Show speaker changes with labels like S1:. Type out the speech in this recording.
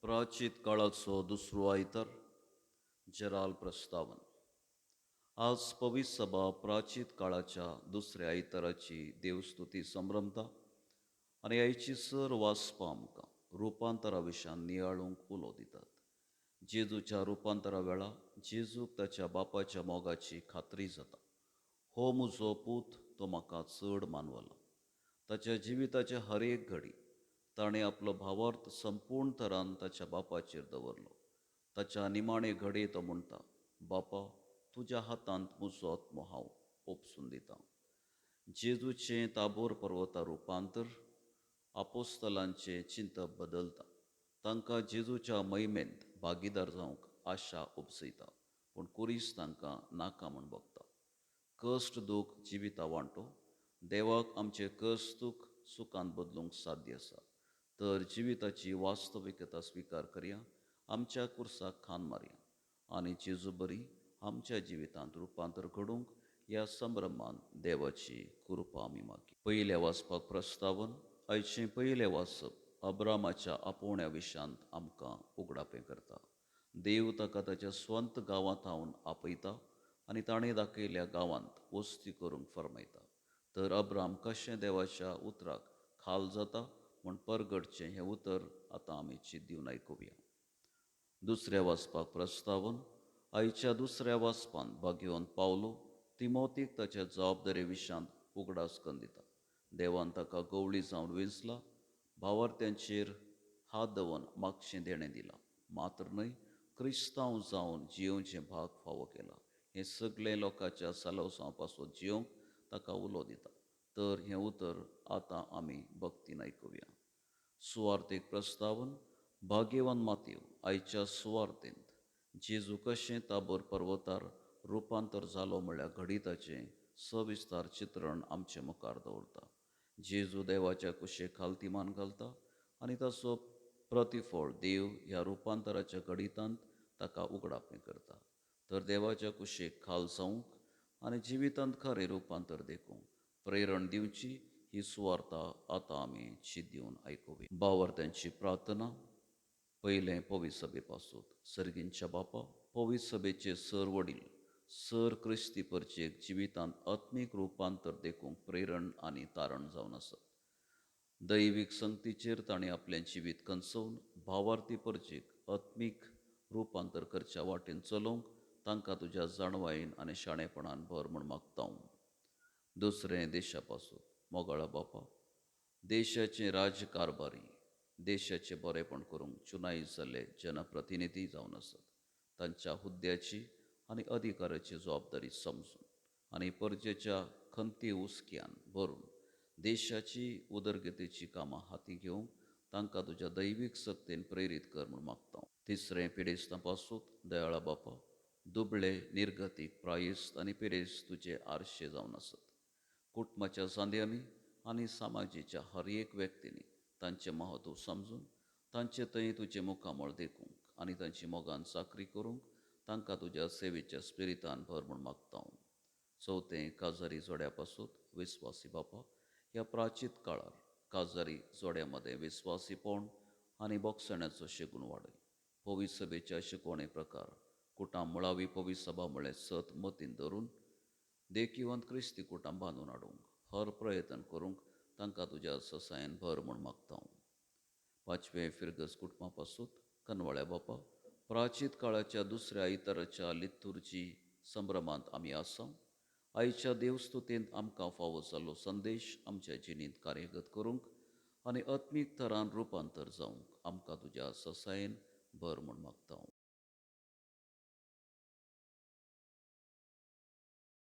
S1: प्राचीत काळाचो दुसरो आयतार, जेराल प्रस्तावन. आज पवित्र सभा प्राचीत काळाच्या दुसऱ्या आयताराची देवस्तुती संभ्रमता आनी आयची सर वाचपां आमकां रुपांतरा विशयान नियाळूंक उलो दितात. जेजूच्या रुपांतरा वेळा जेजूक ताच्या बापाच्या मोगाची खात्री जाता. हो म्हजो पूत, तो म्हाका चड मानवला. ताच्या जिविताच्या हर एक घडी ताणें आपलो भावार्थ संपूर्ण तरान ताच्या बापाचेर दवरलो. ताच्या निमाणे घडये तो म्हणटा, बापा, तुज्या हातांत म्हजो आत्मो हांव ओपसून दितां. जेजूचें ताबोर पर्वता रुपांतर आपोस्तलांचें चिंतप बदलता, तांकां जेजूच्या महिमेंत भागीदार जावंक आशा उपजयता, पूण कुरीस तांकां नाका म्हूण भोगता. कश्ट दूख जिविता वांटो. देवाक आमचें कश्ट दूख सुखांत बदलूंक साध्य आसा. तर जिविताची वास्तविकता स्विकार करया, आमच्या कुर्साक खान मारया आनी जेजू बरी आमच्या जिवितांत रुपांतर घडोवंक ह्या संभ्रमान देवाची कृपा आमी मागी. पयलें वाचपाक प्रस्तावन. आयचें पयलें वाचप अब्रामाच्या आपोवण्या विशयांत आमकां उगडापें करता. देव ताका ताच्या स्वंत गांवांत हावन आपयता आनी ताणें दाखयल्ल्या गांवांत वस्ती करूंक फर्मायता. तर अब्राम कशें देवाच्या उतराक खाल जाता म्हूण परगटचें हें उतर आतां आमी चिंत दिवन आयकुया. दुसऱ्या वाचपाक प्रस्तावन. आयच्या दुसऱ्या वाचपांत भाग्यवंत पावलो तिमोतीक ताच्या जबाबदारे विशयांत उगडास करून दिता. देवान ताका गवळी जावन विंचला, भावार्थ्यांचेर हात दवरून मागशें देणें दिलां मात्र न्हय, क्रिस्तांव जावन जियोवचें भाग फावो केला. हें सगळें लोकांच्या सालोवसांव पासून जियोवंक ताका उलो दिता. तर हें उतर आतां आमी भक्तीन आयकुया. सुवार्थीक प्रस्तावन. भाग्यवान मातयो आयच्या सुवार्थेंत जेजू कशें ताबोर पर्वतार रुपांतर जालो म्हळ्यार घडिताचें सविस्तार चित्रण आमचे मुखार दवरता. जेजू देवाच्या कुशेक खालती मान घालता आनी ताचो प्रतिफळ देव ह्या रुपांतराच्या घडितांत ताका उगडापें करता. तर देवाच्या कुशेक खाल जावंक आनी जिवितांत खरें रुपांतर देखूंक प्रेरण दिवची ही सुवार्ता आतां आमी चिंत दिवन आयकुया. बावर्त्यांची प्रार्थना. पयलें पवित्र सभे पासून. सर्गींच्या बापा, पवित्र सभेचे सर वडील सर क्रिस्ती परचेक जिवितांत आत्मीक रुपांतर देखूंक प्रेरण आनी तारण जावन आसत. दैवीक संगतीचेर ताणें आपलें जिवीत कंचोवन भावार्थी परचेक आत्मीक रुपांतर करच्या वाटेन चलोवंक तांकां तुज्या जाणवायेन आनी शाणेपणान भर म्हूण मागता. दुसरें देशा पासून. मोगाळा बापा, देशाचे राजकारभारी देशाचें बरेपण करूंक चुनाई जाल्ले जनप्रतिनिधी जावन आसत. तांच्या हुद्द्याची आनी अधिकाराची जबाबदारी समजून आनी परजेच्या खंती हुस्क्यान भरून देशाची उदरगतीची कामां हाती घेवंक तांकां तुज्या दैवीक सक्तेन प्रेरीत कर म्हूण मागता. तिसरें पिडेस्तां पासून. दयाळा बापा, दुबळे, निर्गतीक, प्रायेस्त आनी पिडेस्त तुजे आरशे जावन आसत. कुटुंबाच्या सांद्यांनी आनी समाजेच्या हर एक व्यक्तींनी तांचें म्हत्व समजून तांचे थंय तुजें मुखामळ देखूंक आनी तांची मोगान चाकरी करूंक तांकां तुज्या सेवेच्या स्पिरितान भर म्हूण मागता. चवथें काजारी जोड्या पासून. विस्वासी बापा, ह्या प्राचीत काळार काजारी जोड्या मदें विस्वासीपण आनी बोगसण्याचो शेगूण वाडय. पवित्र सभेच्या शिकवणे प्रकार कुटां मुळावी पवित्र सभा म्हळ्ळें सत मतीन धरून देखिवंत क्रिस्ती कुटां बांदून हाडूंक हर प्रयत्न करूंक तांकां तुज्या ससायेन भर म्हूण मागता. पांचवें फिरगज कुटुंबा पासून. कनवाळ्या बापा, प्राचीत काळाच्या दुसऱ्या आयताराच्या लित्तुरची संभ्रमांत आमी आसा. आयच्या देवस्तुतींत आमकां फावो जाल्लो संदेश आमच्या जिणेंत कार्यगत करूंक आनी आत्मीक थरान रुपांतर जावंक आमकां तुज्या ससायेन भर म्हूण मागता.